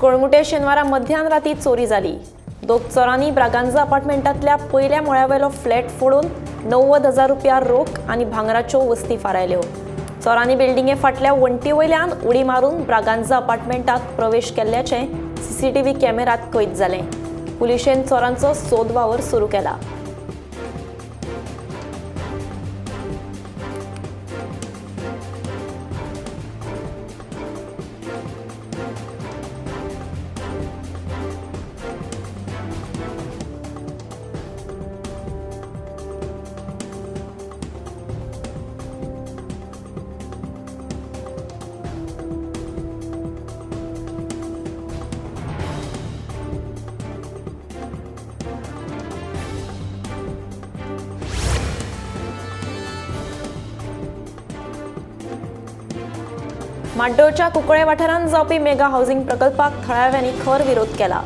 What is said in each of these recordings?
कळंगूटे शेनवारा मध्यान राती चोरी जाली. दोग चोरांनी ब्रागांझा अपार्टमेंटांतल्या पयल्या मळ्यावेलो फ्लॅट फोडून 90,000 रुपया रोख आनी भांगराच्यो वस्ती फारायल्यो. चोरांनी बिल्डिंगे फाटल्या वण्टी वयल्यान उडी मारून ब्रागांझा अपार्टमेंटात प्रवेश केल्ल्याचें सीसीटीव्ही कॅमेऱ्यात कैद जालें. पुलिशेन चोरांचो सोद वावर सुरू केला. माड्डोळच्या कुंकळे वाठारांत जावपी मेगा हावसिंग प्रकल्पाक थळाव्यांनी खर विरोध केला.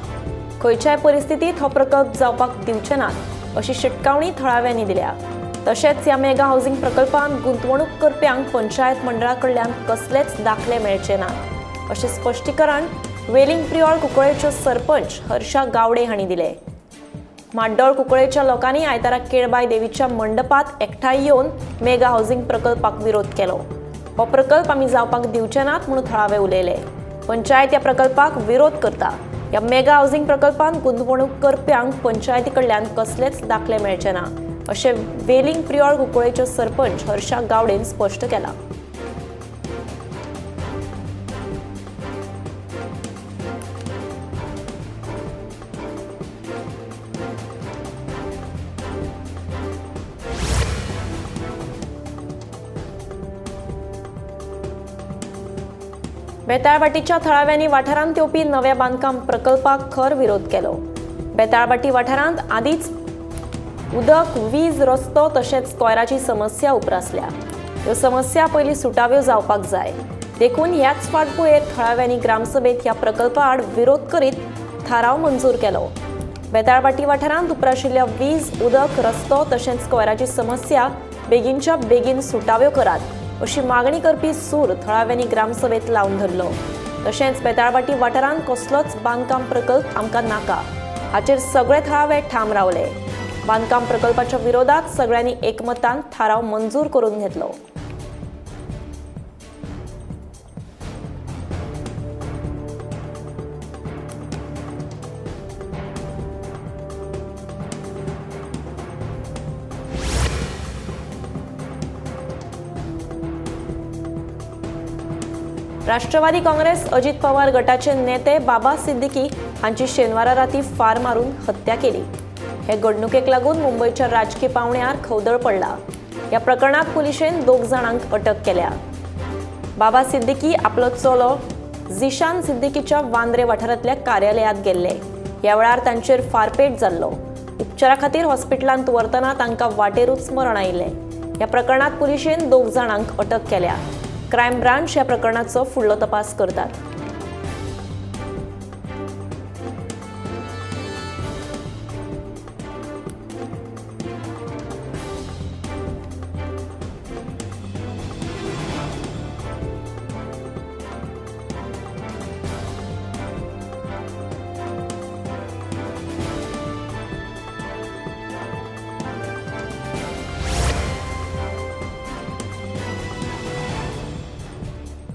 खंयच्याय परिस्थितीत हो प्रकल्प जावपाक दिवचे नात अशी शिटकावणी थळाव्यांनी दिल्या. तशेंच ह्या मेगा हावसिंग प्रकल्पांत गुंतवणूक करप्यांक पंचायत मंडळा कडल्यान कसलेच दाखले मेळचे नात अशें स्पश्टीकरण वेलिंग प्रियोळ कुंकळेच्यो सरपंच हर्षा गावडे हांणी दिलें. माड्डोळ कुंकळेच्या लोकांनी आयतारा केळबाय देवीच्या मंडपात एकठांय येवन मेगा हावसिंग प्रकल्पाक विरोध केलो. हो प्रकल्प आमी जावपाक दिवचे नात म्हणून थळावे उलयले. पंचायत ह्या प्रकल्पाक विरोध करता. ह्या मेगा हावसिंग प्रकल्पांत गुंतवणूक करप्यांक पंचायती कडल्यान कसलेच दाखले मेळचे ना अशें वेलिंग प्रियोळ कुंकळेच्यो सरपंच हर्षा गावडेन स्पश्ट केलां. बेताळबाटीच्या थळाव्यांनी वाठारांत येवपी नव्या बांदकाम प्रकल्पाक खर विरोध केलो. बेताळबाटी वाठारांत आदींच उदक, वीज, रस्तो तशेंच कोयराची समस्या उप्रासल्या. ह्यो समस्या पयलीं सुटाव्यो जावपाक जाय. देखून ह्याच फाटभुंयेर थळाव्यांनी ग्रामसभेत ह्या प्रकल्पा आड विरोध करीत थाराव मंजूर केलो. बेताळबाटी वाठारांत उप्राशिल्ल्या वीज, उदक, रस्तो तशेंच कोयराची समस्या बेगीनच्या बेगीन सुटाव्यो करात अशी मागणी करपी सूर थळाव्यांनी ग्रामसभेत लावन धरलो. तशेंच बेताळबाटी वाठारांत कसलोच बांदकाम प्रकल्प आमकां नाका हाचेर सगळे थळावे ठाम रावले. बांदकाम प्रकल्पाच्या विरोधात सगळ्यांनी एकमतान थाराव मंजूर करून घेतलो. राष्ट्रवादी काँग्रेस अजित पवार गटाचे नेते बाबा सिद्दीकी हांची शेनवारा राती फार मारून हत्या केली. हे घडणुकेक लागून मुंबयच्या राजकी पावण्यार खवदळ पडला. ह्या प्रकरणात पुलिशेन 2 जाणांक अटक केल्या. बाबा सिद्दीकी आपलो चलो जिशान सिद्दीकीच्या वांद्रे वाठारांतल्या कार्यालयांत गेल्ले. ह्या वेळार तांचेर फारपेट जाल्लो. उपचारा खातीर हॉस्पिटलांत व्हरतना तांकां वाटेरूच मरण आयिल्लें. ह्या प्रकरणात पुलिशेन 2 जाणांक अटक केल्या. क्रायम ब्रांच ह्या प्रकरणाचो फुडलो तपास करतात.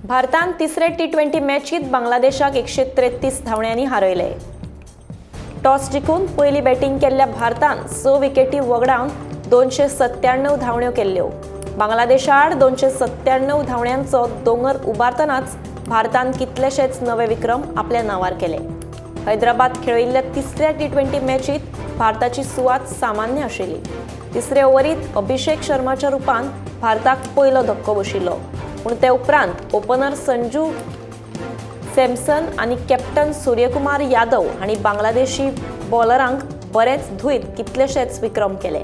भारतान तिसरे T20 मॅचीत बांगलादेशाक 133 धांवड्यांनी हारयले. टॉस जिखून पयली बॅटींग केल्ल्या भारतान 6 विकेटी वगडावन 297 धांवड्यो केल्ल्यो. बांगलादेशा आड 297 धांवड्यांचो दोंगर उबारतनाच भारतान कितलेशेच नवे विक्रम आपल्या नांवार केले. हैदराबाद खेळयिल्ल्या तिसऱ्या T20 मॅचीत भारताची सुवात सामान्य आशिल्ली. तिसरे ओव्हरीत अभिषेक शर्माच्या रुपान भारताक पयलो धक्को बशिल्लो. पूण ते उपरांत ओपनर संजू सॅमसन आनी कॅप्टन सूर्यकुमार यादव हांणी बांगलादेशी बॉलरांक बरेच धुयत कितलेशेच विक्रम केले.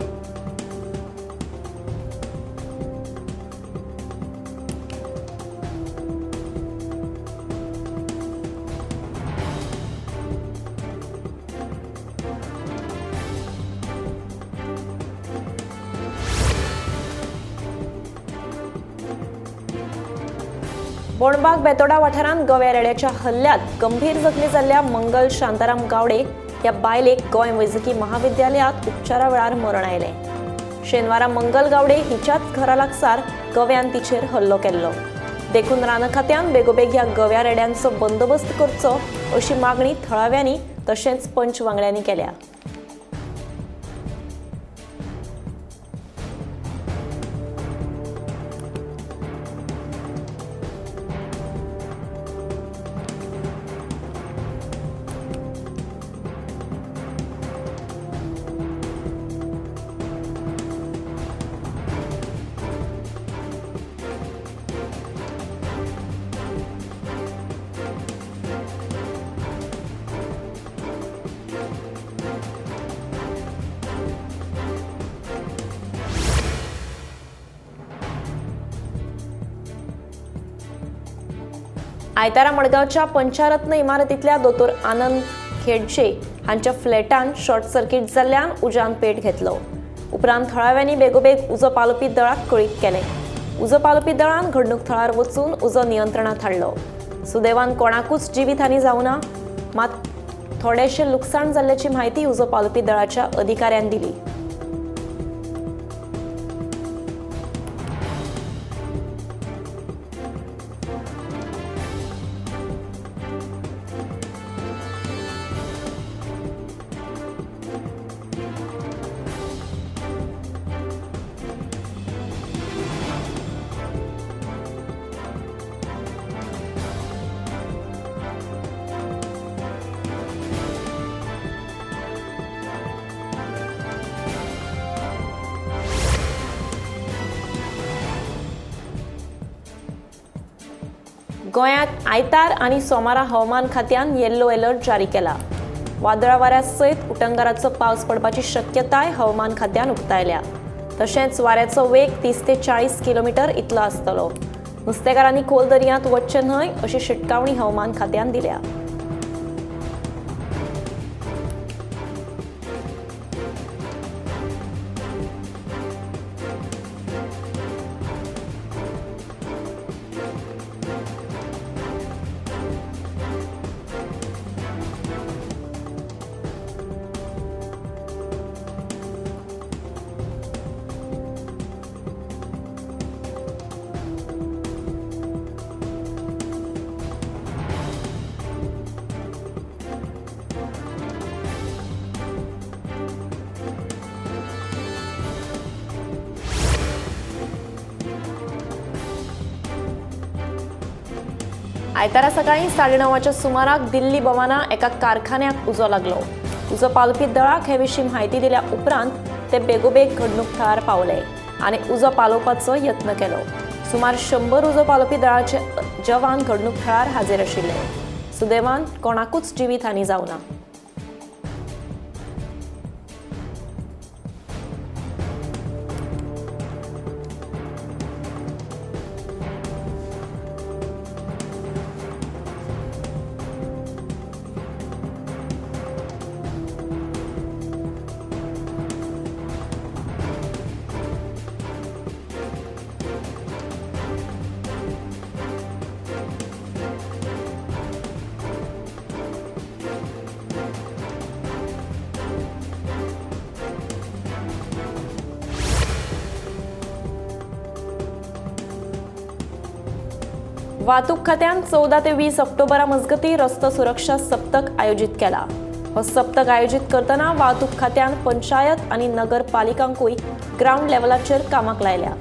बोणबाग बेतोडा वाठारांत गव्या रेड्याच्या हल्ल्यात गंभीर जखमी जाल्ल्या मंगल शांताराम गावडे ह्या बायलेक गोंय वैजकी महाविद्यालयांत उपचारा वेळार मरण आयलें. शेनवारा मंगल गावडे हिच्याच घरा लागसार गव्यान तिचेर हल्लो केल्लो. देखून रान खात्यान बेगोबेग ह्या गव्या रेड्यांचो बंदोबस्त करचो अशी मागणी थळाव्यांनी तशेंच पंच वांगड्यांनी केल्या. आयतारा मडगांवच्या पंचारत्न इमारतींतल्या दोतोर आनंद खेडजे हांच्या फ्लॅटान शॉर्ट सर्किट जाल्ल्यान उज्यान पेट घेतलो. उपरांत थळाव्यांनी बेगोबेग उजो पालोवपी दळाक कळीत केलें. उजो पालोवपी दळान घडणूक थळार वचून उजो नियंत्रणांत हाडलो. सुदैवान कोणाकूच जिवीत हानी जावना, मात थोडेशें लुकसाण जाल्ल्याची म्हायती उजो पालोवपी दळाच्या अधिकाऱ्यान दिली. गोंयांत आयतार आनी सोमारा हवामान खात्यान येल्लो अलर्ट जारी केला. वादळा वाऱ्या सयत उटंगाराचो पावस पडपाची शक्यताय हवामान खात्यान उक्तायल्या. तशेंच वाऱ्याचो वेग 30 ते 40 किलोमिटर इतलो आसतलो. नुस्तेकारांनी खोल दर्यांत वचचें न्हय अशी शिटकावणी हवामान खात्यान दिल्या. आयतारा सकाळी 9:30 सुमाराक दिल्ली भवाना एका कारखान्याक उजो लागलो. उजो पालोवपी दळाक हे विशीं म्हायती दिल्या उपरांत ते बेगोबेग घडणूक थळार पावले आनी उजो पालोवपाचो यत्न केलो. सुमार 100 उजो पालोवपी दळाचे जवान घडणूक थळार हाजीर आशिल्ले. सुदैवान कोणाकूच जिवीत हानी जावना. वाहतूक खात्यान 14 ते 20 ऑक्टोबरा मजगती रस्तो सुरक्षा सप्तक आयोजीत केला. हो सप्तक आयोजीत करतना वाहतूक खात्यान पंचायत आनी नगरपालिकांकूय ग्रावंड लेवलाचेर कामाक लायल्या.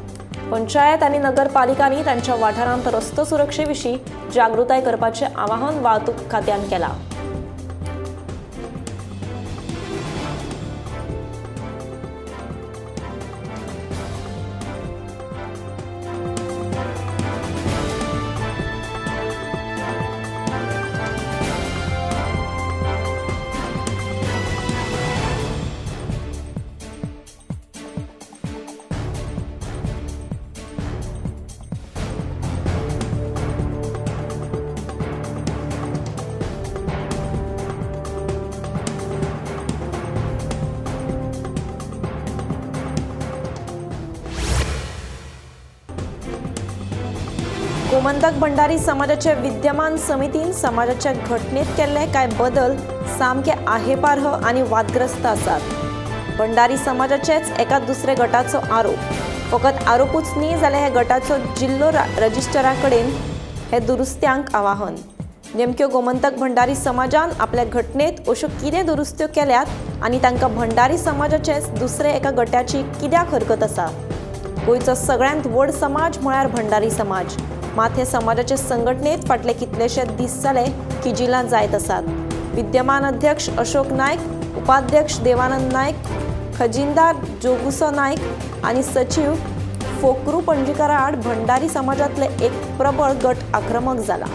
पंचायत आनी नगरपालिकांनी तांच्या वाठारांत रस्तो सुरक्षे विशीं जागृताय करपाचें आवाहन वाहतूक खात्यान केलां. गोमंतक भंडारी समाजाचे विद्यमान समितीन समाजाच्या घटनेत केल्ले कांय बदल सामके आहेपार्ह आनी वादग्रस्त आसात. भंडारी समाजाचेच एका दुसऱ्या गटाचो आरोप, फकत आरोपूच न्ही जाल्यार ह्या गटाचो जिल्लो रजिस्ट्रारा कडेन हे दुरुस्त्यांक आवाहन. नेमक्यो गोमंतक भंडारी समाजान आपल्या घटनेत अश्यो कितें दुरुस्त्यो केल्यात आनी तांकां भंडारी समाजाचेच दुसरे एका गटाची कित्याक हरकत आसा? गोंयचो सगळ्यांत व्हड समाज म्हळ्यार भंडारी समाज. मात हे समाजाचे संघटनेत फाटले कितलेशे दीस जाले किजिलां जायत आसात. विद्यमान अध्यक्ष अशोक नायक, उपाध्यक्ष देवानंद नायक, खजिनदार जोगुसो नायक आनी सचीव फोकरू पणजीकारा आड भंडारी समाजातले एक प्रबळ गट आक्रमक जाला.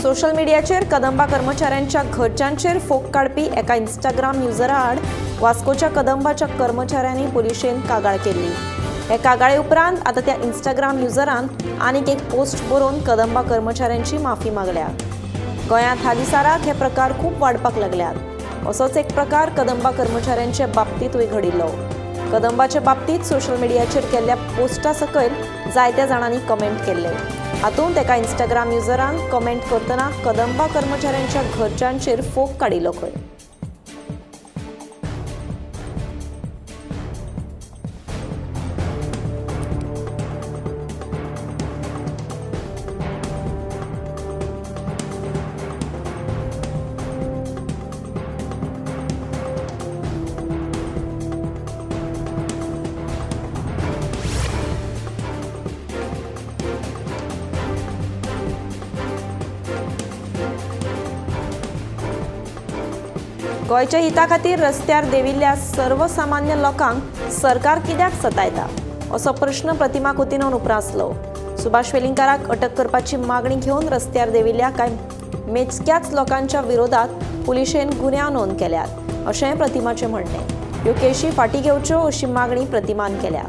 सोशल मिडियाचेर कदंबा कर्मचाऱ्यांच्या घरच्यांचेर फोग काडपी एका इंस्टाग्राम युजरा आड वास्कोच्या कदंबाच्या कर्मचाऱ्यांनी पुलिशेन कागाळ केल्ली. हे कागाळे उपरांत आतां त्या इंस्टाग्राम युजरान आनीक एक पोस्ट बरोवन कदंबा कर्मचाऱ्यांची माफी मागल्या. गोंयांत हालींसाराक हे प्रकार खूब वाडपाक लागल्यात. असोच एक प्रकार कदंबा कर्मचाऱ्यांचे बाबतींतूय घडिल्लो. कदंबाचे बाबतींत सोशल मिडियाचेर केल्ल्या पोस्टा सकयल जायत्या जाणांनी कमेंट केल्ले. हातूंत एका इंस्टाग्राम युजरान कमेंट करतना कदंबा कर्मचाऱ्यांच्या घरच्यांचेर फोग काडिल्लो खंय. गोंयच्या हिता खातीर रस्त्यार देंविल्ल्या सर्वसामान्य लोकांक सरकार कित्याक सतायता असो प्रश्न प्रतिमा कुतिन्होन उप्रासलो. सुभाष वेलिंगकाराक अटक करपाची मागणी घेवन रस्त्यार देंविल्ल्या कांय मेजक्याच लोकांच्या विरोधात पुलिशेन गुन्यांव नोंद केल्यात अशेंय प्रतिमाचें म्हणणें. ह्यो केशी फाटीं घेवच्यो अशी मागणी प्रतिमान केल्या.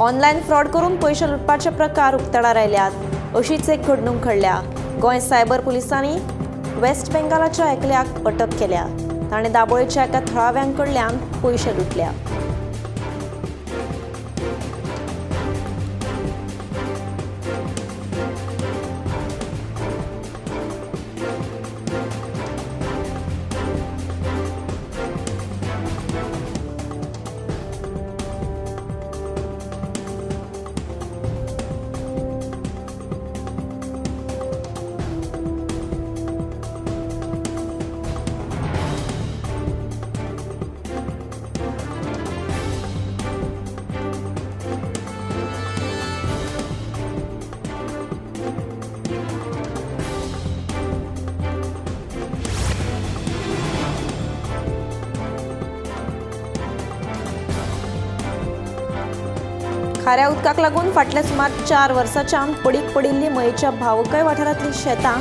ऑनलायन फ्रॉड करून पयशे लुटपाचे प्रकार उक्ताडार आयल्यात. अशीच एक घडणूक घडल्या. गोंय सायबर पुलिसांनी वेस्ट बेंगालाच्या एकल्याक अटक केल्या. ताणें दाबोळेच्या एका थळाव्यांकडल्यान पयशे लुटल्या. खाऱ्या उदकाक लागून फाटल्या सुमार 4 वर्सांच्यान पडीक पडिल्ली मयेच्या भावकय वाठारांतली शेतां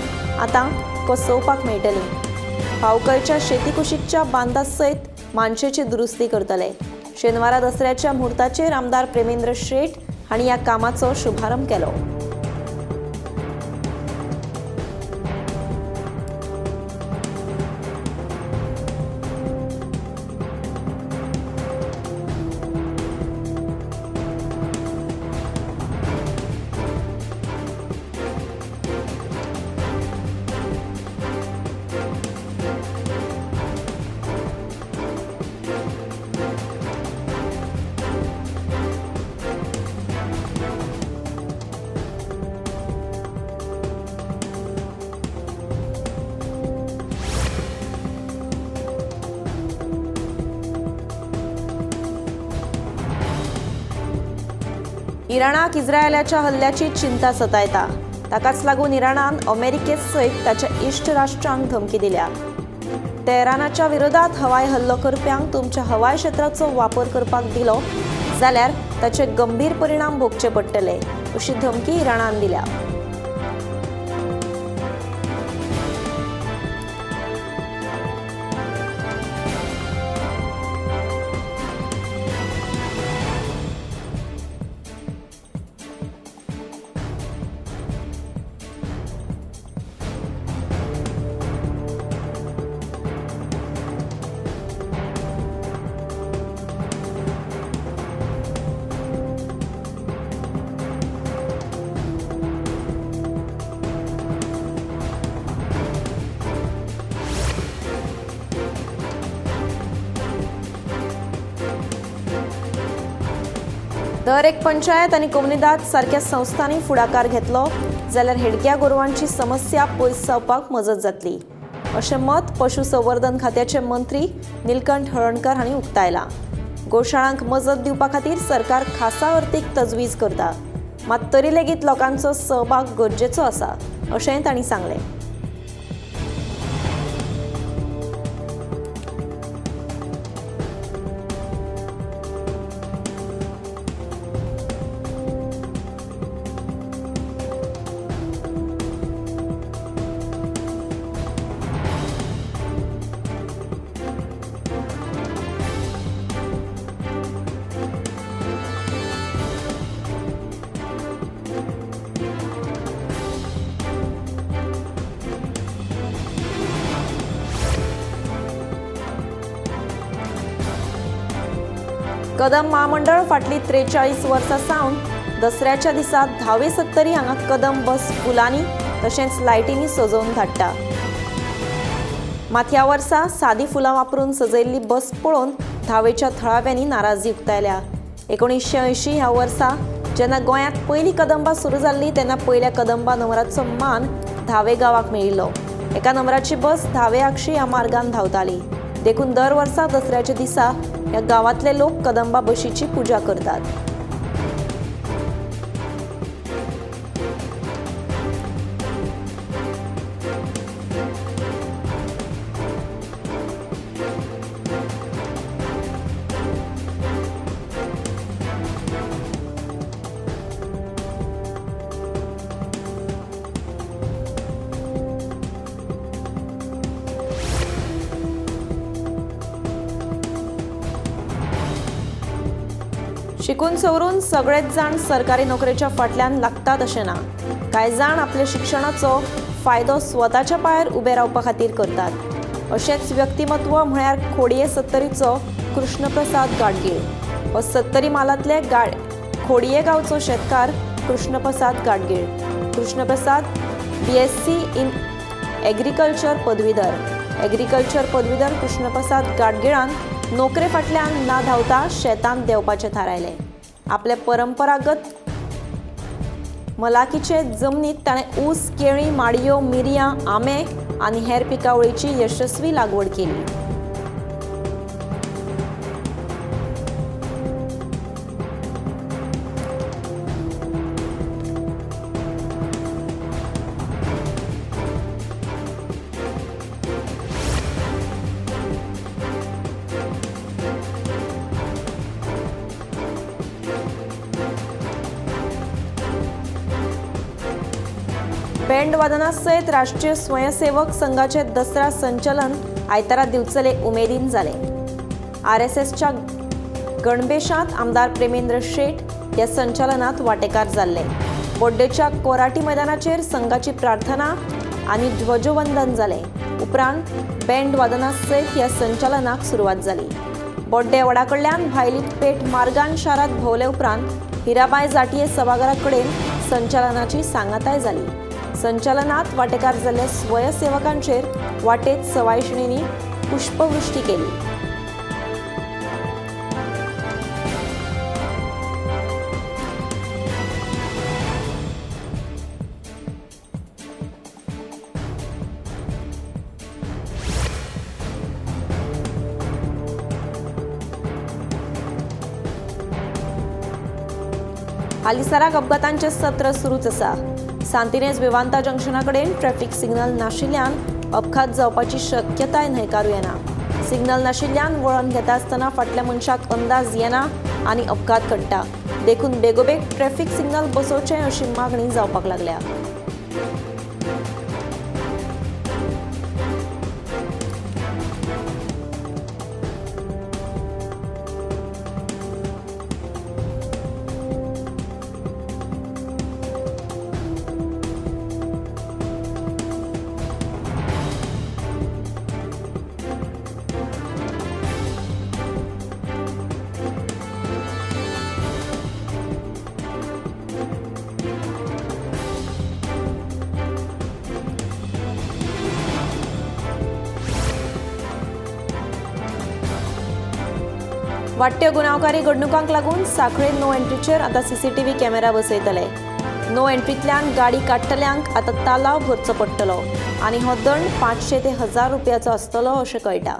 आतां कसोवपाक मेळटली. भावकयच्या शेतीकुशीकच्या बांदा सयत मानशेची दुरुस्ती करतले. शेनवारा दसऱ्याच्या म्हुर्ताचेर आमदार प्रेमेंद्र शेट हांणी ह्या कामाचो शुभारंभ केलो. इराणाक इस्रायलाच्या हल्ल्याची चिंता सतायता. ताकाच लागून इराणान अमेरिके सयत ताच्या इश्ट राष्ट्रांक धमकी दिल्या. तेहरानाच्या विरोधात हवाई हल्लो करप्यांक तुमच्या हवाई क्षेत्राचो वापर करपाक दिलो जाल्यार ताचे गंभीर परिणाम भोगचे पडटले अशी धमकी इराणान दिल्या. दर एक पंचायत आनी कोमुनिदाद सारक्या संस्थांनी फुडाकार घेतलो जाल्यार हेडग्या गोरवांची समस्या पयस जावपाक मजत जातली अशें मत पशुसंवर्धन खात्याचे मंत्री निलकंठ हळर्णकर हांणी उक्तायलां. गोशाळांक मजत दिवपा खातीर सरकार खासा अर्थीक तजवीज करता, मात तरी लेगीत लोकांचो सहभाग गरजेचो आसा अशेंय तांणी सांगलें. कदम महामंडळ फाटली 43 वर्सां सावन दसऱ्याच्या दिसा धावे सत्तरी हांगा कदम बस फुलांनी तशेंच लायटींनी सजोवन धाडटा. मात ह्या वर्सा सादी फुलां वापरून सजयल्ली बस पळोवन धावेच्या थळाव्यांनी नाराजी उक्तायल्या. 1980 ह्या वर्सा जेन्ना गोंयांत पयली कदंबा सुरू जाल्ली तेन्ना पयल्या कदंबा नंबराचो मान धावे गांवाक मेळिल्लो. एका नंबराची बस धावे आगशी ह्या मार्गान धांवताली, देखून दर वर्सा दसऱ्याच्या दिसा ह्या गांवांतले लोक कदंबा बशीची पूजा करतात. शिकून सवरून सगळेच जाण सरकारी नोकरेच्या फाटल्यान लागतात अशें ना. कांय जाण आपल्या शिक्षणाचो फायदो स्वताच्या पांयार उबे रावपा खातीर करतात. अशेंच व्यक्तिमत्व म्हळ्यार खोडये सत्तरीचो कृष्णप्रसाद गाडगीळ. हो सत्तरी म्हालांतले खोडये गांवचो शेतकार Krishnaprasad Gadgil. Krishnaprasad BSc in agriculture पदवीधर. एग्रीकल्चर पदवीधर कृष्णप्रसाद गाडगिळान नोकरे फाटल्यान ना धांवता शेतांत देंवपाचें थारायलें. आपले परंपरागत मलाकीचे जमनीत ताणें ऊस, केळीं, माडयो, मिरयां, आंबे आनी हेर पिकावळीची यशस्वी लागवड केली. बँड वादना सयत राष्ट्रीय स्वयंसेवक संघाचे दसरा संचलन आयतारा दिवचले उमेदीन जाले. आरएसएसच्या गणबेशांत आमदार प्रेमेंद्र शेट ह्या संचलनात वांटेकार जाल्ले. बोड्डेच्या कोराटी मैदानाचेर संघाची प्रार्थना आनी ध्वजवंदन जालें. उपरांत बँड वादना सयत ह्या संचलनाक सुरवात जाली. बोड्डे वडा कडल्यान भायली पेठ मार्गान शारांत भोंवले उपरांत हिराबाय जाटिये सभाघरा कडेन संचलनाची सांगाताय जाली. संचलनात वांटेकार जाल्ल्या स्वयंसेवकांचेर वाटेत सवायशिणींनी पुष्पवृष्टी केली. हालींसराक अपघातांचें सत्र सुरूच आसा. सांतिनेज विवांता जंक्शना कडेन ट्रॅफिक सिग्नल नाशिल्ल्यान अपघात जावपाची शक्यताय न्हयकारूं येना. सिग्नल नाशिल्ल्यान वळण घेता आसतना फाटल्या मनशाक अंदाज येना आनी अपघात घडटा. देखून बेगोबेग ट्रॅफिक सिग्नल बसोवचे अशी मागणी जावपाक लागल्या. वाडट्या गुन्यांवकारी घडणुकांक लागून सांखळे नो एंट्रीचेर आतां सीसीटीव्ही कॅमेरा बसयतले. नो एंट्रींतल्यान गाडी काडटल्यांक आतां तालाव भरचो पडटलो आनी हो दंड 500 ते 1000 रुपयाचो आसतलो अशें कळटा.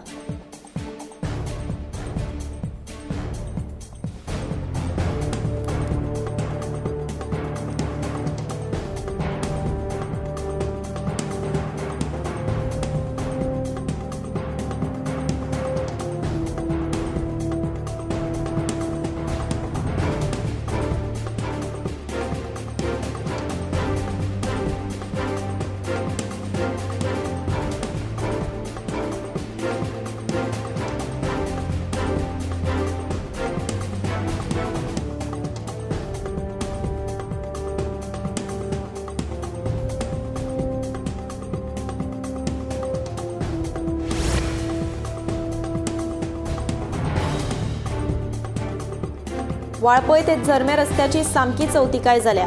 वाळपय ते झरमे रस्त्याची सामकी चवतिकाय जाल्या.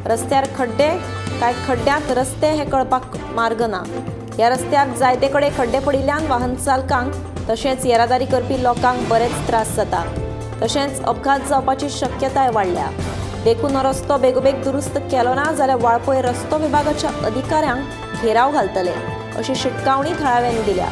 रस्त्यार खड्डे काय खड्ड्यांत रस्ते हे कळपाक मार्ग ना. ह्या रस्त्यार जायते कडेन खड्डे पडिल्ल्यान वाहन चालकांक तशेंच येरादारी करपी लोकांक बरेच त्रास जाता. तशेंच अपघात जावपाची शक्यताय वाडल्या. देखून हो रस्तो बेगोबेग दुरुस्त केलो ना जाल्यार वाळपय रस्तो विभागाच्या अधिकाऱ्यांक घेराव घालतले अशी शिटकावणी थळाव्यांनी दिल्या.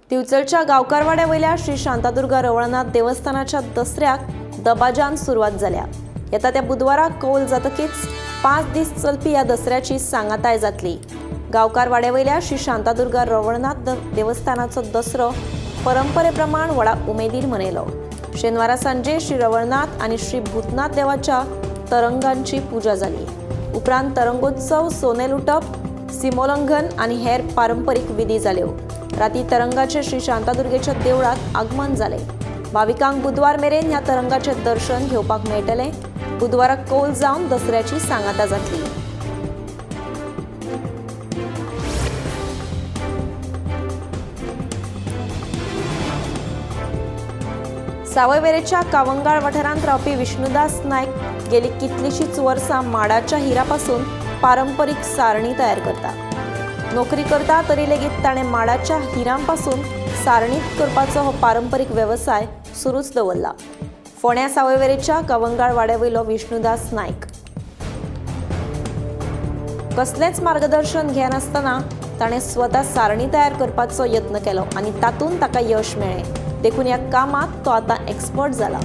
दिवचलच्या गांवकारवाड्या वयल्या श्री शांतादुर्गा रवळनाथ देवस्थानाच्या दसऱ्याक दबाज्यान सुरवात जाल्या. येता त्या बुधवारा कौल जातकीच 5 दीस चलपी ह्या दसऱ्याची सांगाताय जातली. गांवकारवाड्या वयल्या श्री शांतादुर्गा रवळनाथ देवस्थानाचो दसरो परंपरेप्रमाण व्हडा उमेदीन मनयलो. शेनवारा सांजे श्री रवळनाथ आनी श्री भूतनाथ देवाच्या तरंगांची पुजा जाली. उपरांत तरंगोत्सव, सोने लुटप, सीमोल्लंघन आनी हेर पारंपरीक विधी जाल्यो. राती तरंगाचे श्री शांतादुर्गेच्या देवळात आगमन जाले. भाविकांक बुधवार मेरेन ह्या तरंगाचे दर्शन घेवपाक मेळटलें. बुधवारा कौल जावन दसऱ्याची सांगाता जातली. सावयवेरेच्या कावंगाळ वाठारांत रावपी विष्णुदास नायक गेली कितलीशींच वर्सां माडाच्या हिरापासून पारंपरीक सारणी तयार करता. नोकरी करता तरी लेगीत ताणें माडाच्या हिरांपासून सारणी करपाचो हो पारंपरीक वेवसाय सुरूच दवरला. फोंड्या सावयवेरेच्या कवंगाळ वाड्यावयलो विष्णुदास नायक कसलेंच मार्गदर्शन घेनासतना ताणें स्वता सारणी तयार करपाचो यत्न केलो आनी तातूंत ताका यश मेळ्ळें. देखून ह्या कामांत तो आतां एक्सपर्ट जाला.